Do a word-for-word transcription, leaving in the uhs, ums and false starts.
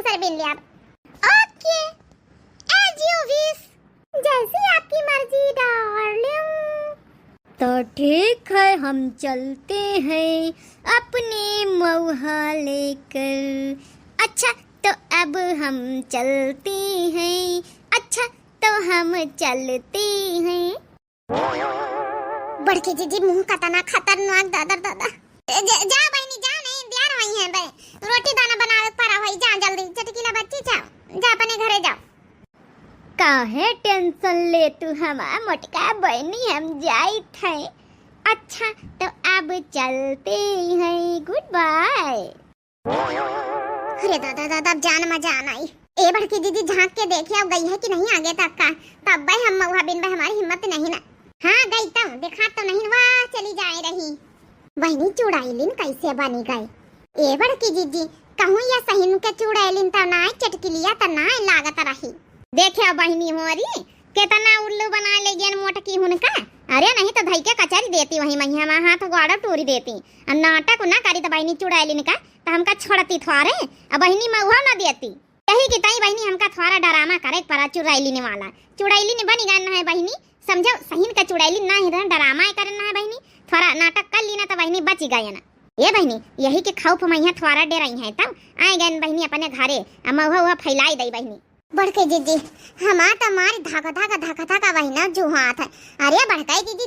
फिर बीन लिया। OK, as you wish, जैसी आपकी मर्जी darling। तो ठीक है, हम चलते हैं अपने मऊहा लेकर। अच्छा, तो अब हम चलते हैं। अच्छा, तो हम चलते हैं। बड़की जिज्जी मुँह कतना खतरनाक, दादा रे दादा। ए, जा, जा बहिनी, जा, नहीं, देर होई है बे। रोटी दाना बनावे के परा होई, जा जल्दी, चटकीला बच्ची, जा, जा अपने घरे जाओ। काहे tension लेतू हमार मोटका बहिनी, हम जाइत है। अच्छा, तो अब चलते हैं, good bye। अरे दादा, दादा, अब जान मा जान आई। ए बड़की जिज्जी, झाँक के देखे, अब गई है कि नहीं आगे तक का। तब भाई हम मऊहा बीनबे, हमारी हिम्मत नहीं ना। हाँ, गई तो देखा तो नहीं, वाह, चली जाए रही। बहिनी, चुड़ैलिन कैसे बनी गए? ए बड़की जिज्जी, कहूँ या सहिन के चुड़ैलिन त नाय, चटकिलिया त नाय लागत रही। देखे बहिनी होरी, केतना उल्लू बनाए ले गेन मोटकी हुनका। अरे नहीं तो धई के कचरी देती वही मइहाँ मा, हाथ गोड़ टूरी देती। आ नाटक ना करी त बहिनी चुड़ैलिन का, त हमका छोड़ती थोरे, आ बहिनी मऊहा ना देती। यही की तई बहिनी हमका थोरा डरामा करे के परा चुड़ैलिन वाला। चुड़ैलिन बनी गए ना है बहिनी, समझो, सहिन का चुड़ैलिन ना ही रहन, डरामा ही करन ना है बहिनी। थोरा नाटक कर ली ना त बहिनी बची गए ना। ए बहिनी, यही के खौफ मइहाँ थोरा डेराई है, तब आए गए बहिनी अपने घरे, आ मऊहा उहा फैलाई दई बहिनी। बड़के जिज्जी, हमार त मारी धक धक धक धक बहिना जुहात है। अरे बड़के जिज्जी,